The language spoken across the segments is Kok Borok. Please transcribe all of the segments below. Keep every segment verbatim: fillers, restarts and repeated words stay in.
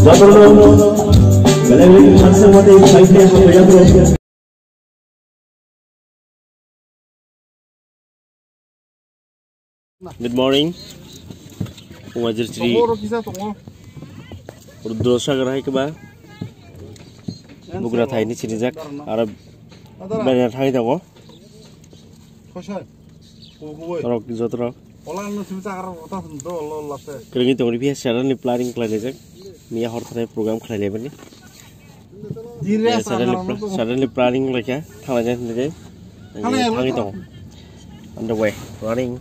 Jotono belai belai thansa mate phaikhe hambai ya bro. Good morning. Pungajir chiri. Tongo, oro kisa tongo. Rudra Sagar hai keba. Bugra thai ni chini jak. Aro bena thai tongo. Khosai. Khogoi. Rok joto rok. Ola no simi chakar kota sum do lo lase. Kereng tongri phi suddenly planning khlai jak. Miya hor thani program khlai lai bani. Dire suddenly, suddenly planning lai kha thalai jak hinwi. Thangwi tongo. On the way, running.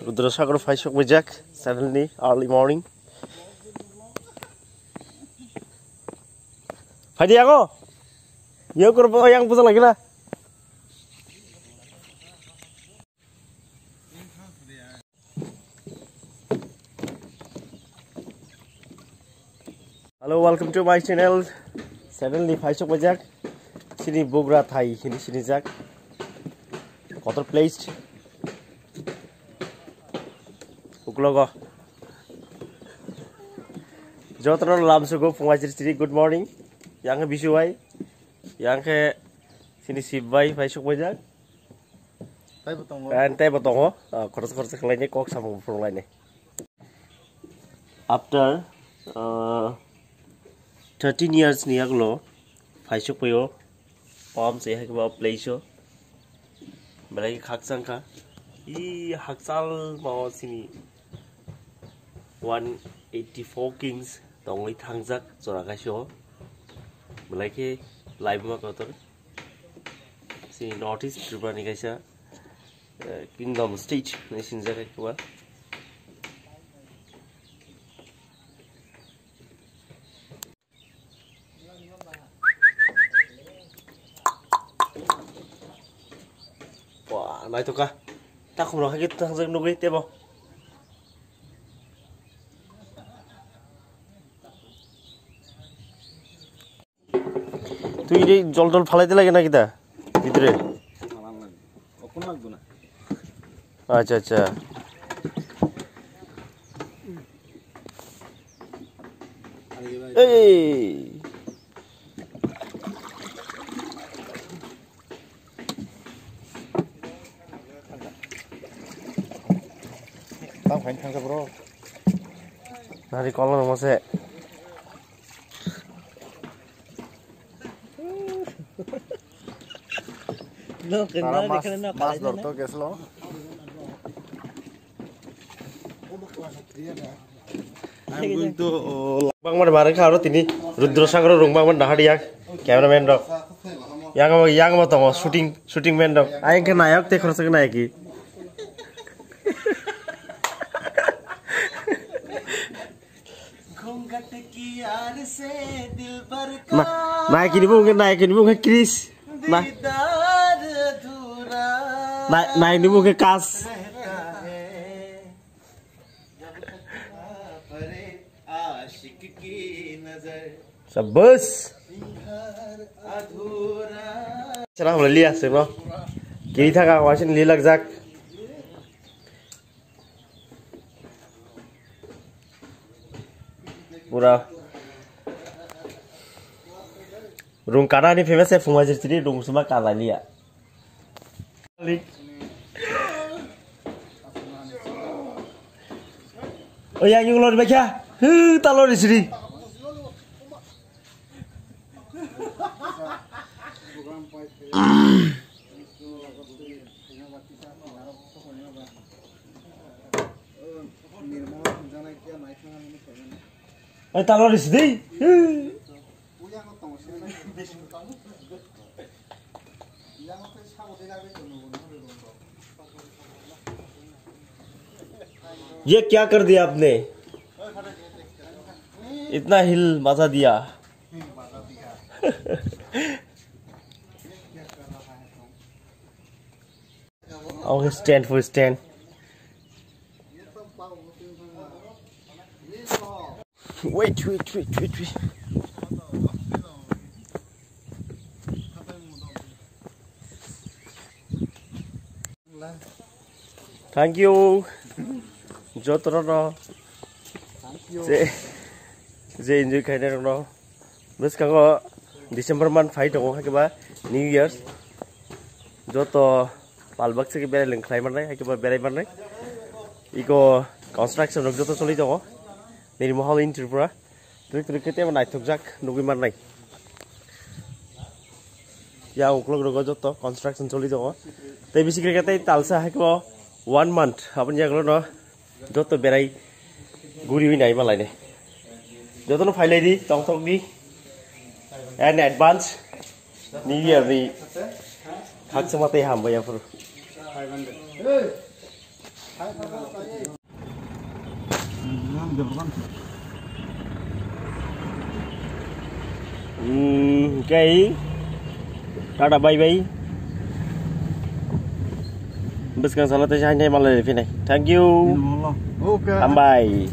Rudra Sagar phaisok bujak, suddenly, early morning. Phaidi ago. Yo kurbo yang puja lagi na. Hello, welcome to my channel. Suddenly phaisok bujak. Sini bugra thai hini sini jak. Kotor placed. Uklogo. Jotono lamsugo phungwai chiri chiri, good morning. Yang khe bisu bai. Yang khe sini sip bai phaisok bujak. Taibo tongo. And taibo tongo. Ah, khoroksa khoroksa khlainai kok samung phurunglainai. After, ah, thirteen years ni yagulo phaisok paio pam se hai ba place o. Belai khakchang kha. I hakchal mao sini one eighty four kings tongwi thangjak jora kaisa o. Belai khe laibuma kotor. Sini North East Tripura ni kaisa, eh, Kingdom State hinwi sinijak khe ba. Wah, naithok kha. Takhum rok hai khe thangjak nugwi tebo. Twi ri jol jol phalai de lage na kita? Bidire. Acha, acha. Ei. Tam khaini thangsa bro. Nari kolno mose. No, Tara kenal mas, dikene no mas kalai dorto jana. Geslo. I'm going to, uh, bangmar bareng kha aro tini Rudra Sagar rung bangmar dahar yang cameraman rok. Yang yang mo tongo shooting, shooting man rok. Ayang khe nayok te khorsa khe nayaki. घूंघट की आड़ से दिलबर का Na, nai kini bung, nai kini bung kris. Na. दीदार अधूरा Nai, nai ni bung kas. रहता है जब तक ना पड़े आशिक की नजर Sabas. घर अधूरा Chara hole liya se bro. Kiri thaka wasin lilak jak. Pura rung kana ni famous hai phungma jir chiri rung suma kala liya. O yang yung lor bekya. Hu talor siri. Ai, talo risi dei. ये क्या कर दिया आपने? इतना हिल मचा दिया। Okay, stand for stand. Wait, wait, wait, wait, wait. Thank you. Jotono je je enjoy khainai rokno. Bwskango December month phai tongo, hakhe ba New Year. Joto palbak se berai leng khlai mannai, hakhe ba berai mannai. Iko construction rok joto choli tongo. Nirmahal in Tripura. Trik trik khe tebo naithokjak nugwi mannai. Ya uklok rogo joto construction choli tongo. Tei bisi khe tei talsa hakhe bo one month aboni yagulo no joto berai guriwi nai malainai. Jotono phailai di, tongthok di. And advance New Year ni khakchangma tei hambai aphuru. Hmm, okay. Tata bye bye. Bwskang salo tei haini malai phinai. Thank you. Okay. Hambai.